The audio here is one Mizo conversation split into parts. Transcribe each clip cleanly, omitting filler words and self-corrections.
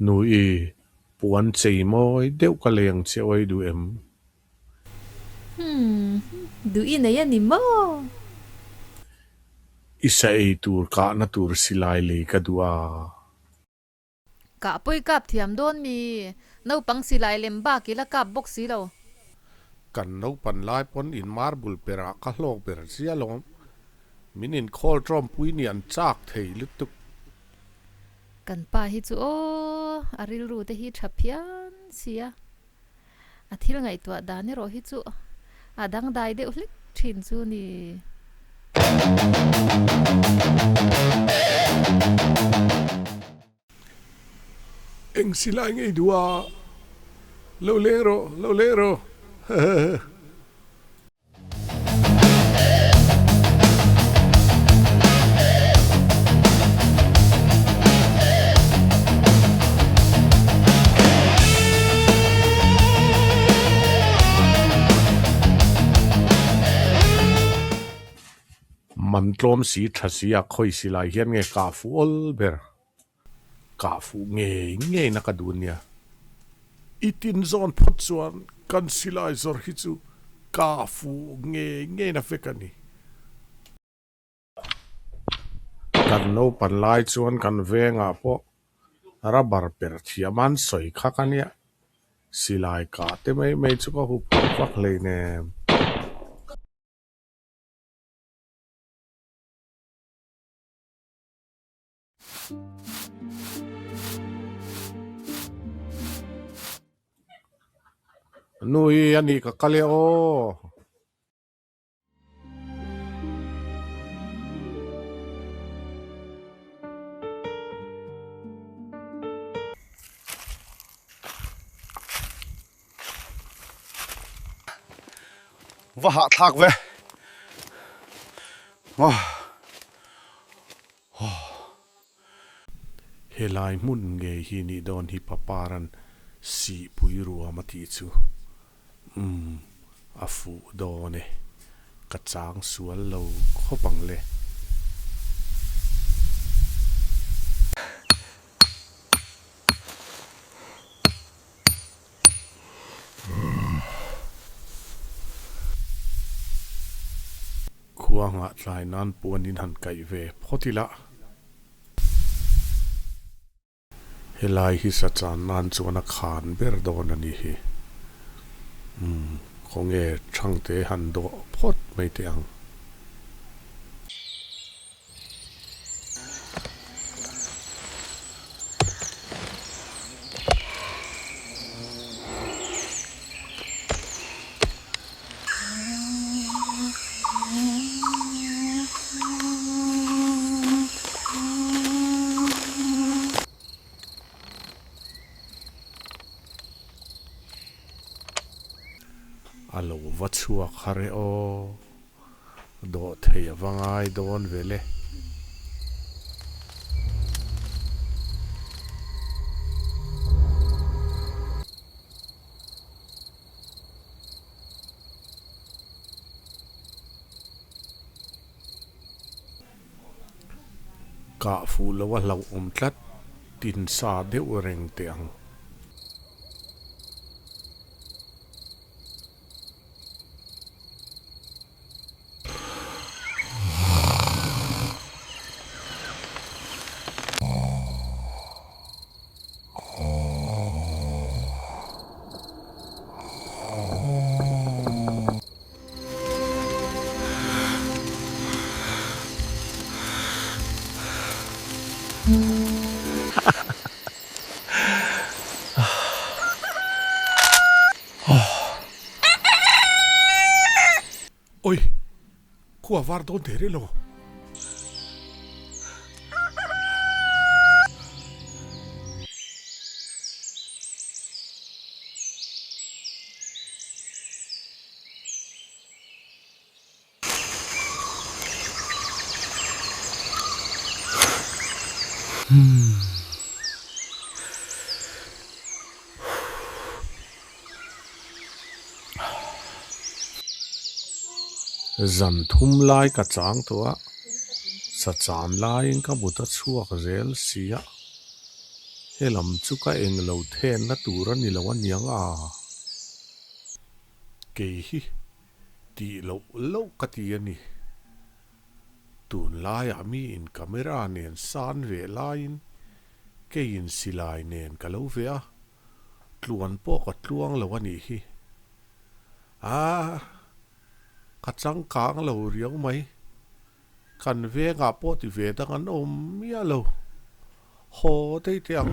Nui, puan chei mawi deuh ka leng che awi duh em? Hmm, duh i nei a ni maw? I sa ei tur kahna tur silai lei ka duh a. Kah pawi kap thiam dawn mi? Naupang silai lem bak i la kap bawk si lo. Kan naupan lai pawn in marble perah ka hlawk ber zia lawm. Min inkhawl tawmpui nih an chak thei lutuk. Kan pa hi chu aw, a rilru te hi tha phian sia. A thil ngaihtuah dan erawh hi chu a dangdai deuh hlek thin chu ni. Eng silai ngei duh a, lo leng rawh, lo leng rawh, hehehe. Man tlawm si tha si a khawi silai hian nge kah fuh awl ber. Kah fuh ngei ngei na ka duh nia. I tin zawn phawt chuan kan silai zawrh hi chu kah fuh ngei ngei na vek a ni. Kan naupan lai chuan kan vengah pawh rubber per thiam an sawi khak a nia. Silai kah te mai mai chu ka hup hup vak hleinem. Nui a nih ka kal e aw. Va hahthlak ve. Helai hmun ngei hi nih dawn hi Paparan sihpui ruam a tih chu. Umm, a fuh dawn e. Ka chang sual lo khawp ang le. Khua nghah tlai nan puan in han kaih ve phawt ila. Helai hi sa chan nan chuan a khan ber dawn a ni hi. Umm, khawnge Thangte han dawh phawt mai teh ang. A lo va chhuak har e aw. Dawh theih a va ngai dawn ve le. Kah fuh lo a hlauhawm tlat, tin sa deuh reng teh ang. Oi! Khua var dawn thei rih lo. Zan thum lai ka chang tawh a, sa chan laiin ka mut a chhuak zel si a, helam chu ka eng lo thenna tur a ni lo aniang a. Kei hi tih loh loh ka ti a ni. Tunlaiah miin camera nen san ve laiin keiin silai nen ka lo ve a, tluan pawh ka tluang lo a nih hi. Aah, ka changkang lo riau mai. Kan vengah pawh ti ve dang an awm miah lo. Haw daih teh ang.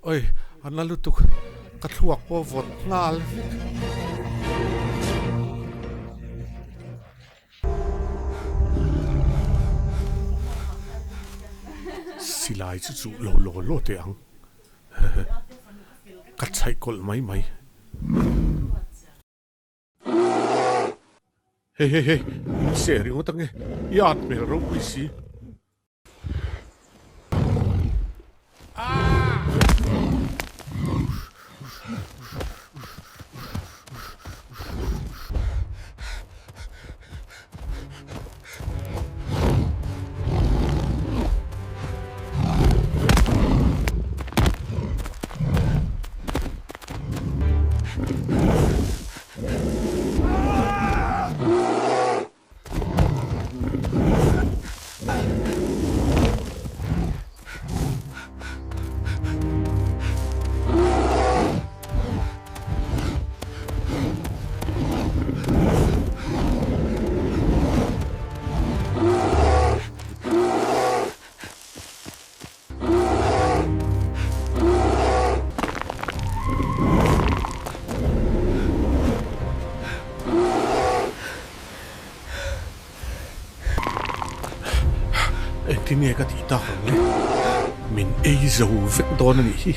Oi, a na lutuk, ka thluak pawh vawt nghal vek. Silai chu chuh lo law law teh ang. Ka chhaih kawlh mai mai. Hei hei hei, min seh ringawt ange, i at hmel ropui si. Engtin nge ka tih tak ang le? Min ei zo vek dawn a nih hi.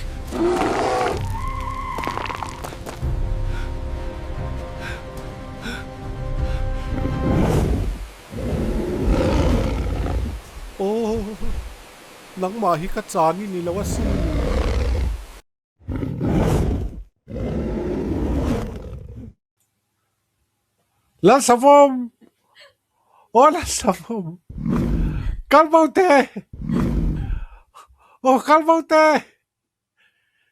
Aw, nangmah hi ka chan i ni lo asin. Lalsavawm! Aw Lalsavawm! Kal bo teh! Aw kal bo teh!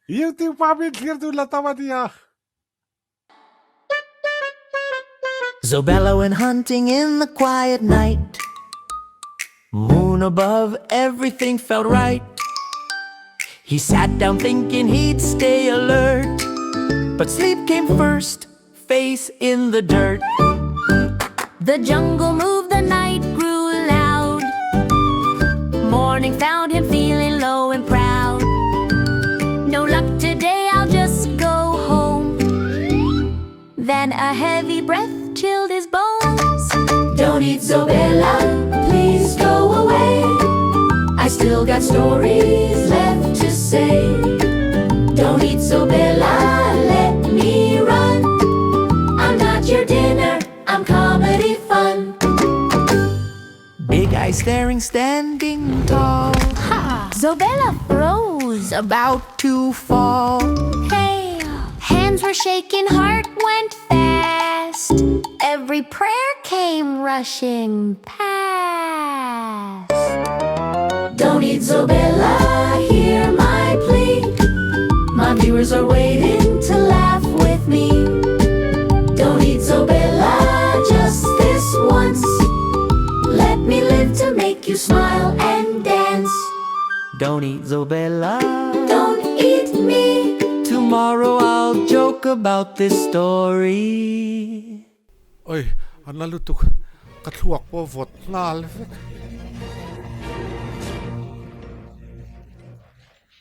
YouTube ah min thlir dun la tam a nia. Zobella went hunting in the quiet night Moon above, everything felt right He sat down thinking he'd stay alert But sleep came first, face in the dirt The jungle moved, the night grew loud Morning found him feeling low and proud No luck today, I'll just go home Then a heavy breath chilled his bones Don't eat Zobella, please go away I still got stories left to say Don't eat Zobella, let me run I'm not your dinner, I'm comedy fun Big eyes staring, standing tall Ha! Zobella froze, about to fall Hey! Hands were shaking, heart went fast Every prayer came rushing past Don't eat Zobella, hear my plea My viewers are waiting to laugh with me Don't eat Zobella, just this once Let me live to make you smile and dance Don't eat Zobella Don't eat me Tomorrow I'll joke about this story Oi, a na lutuk, ka thluak pawh vawt nghal vek.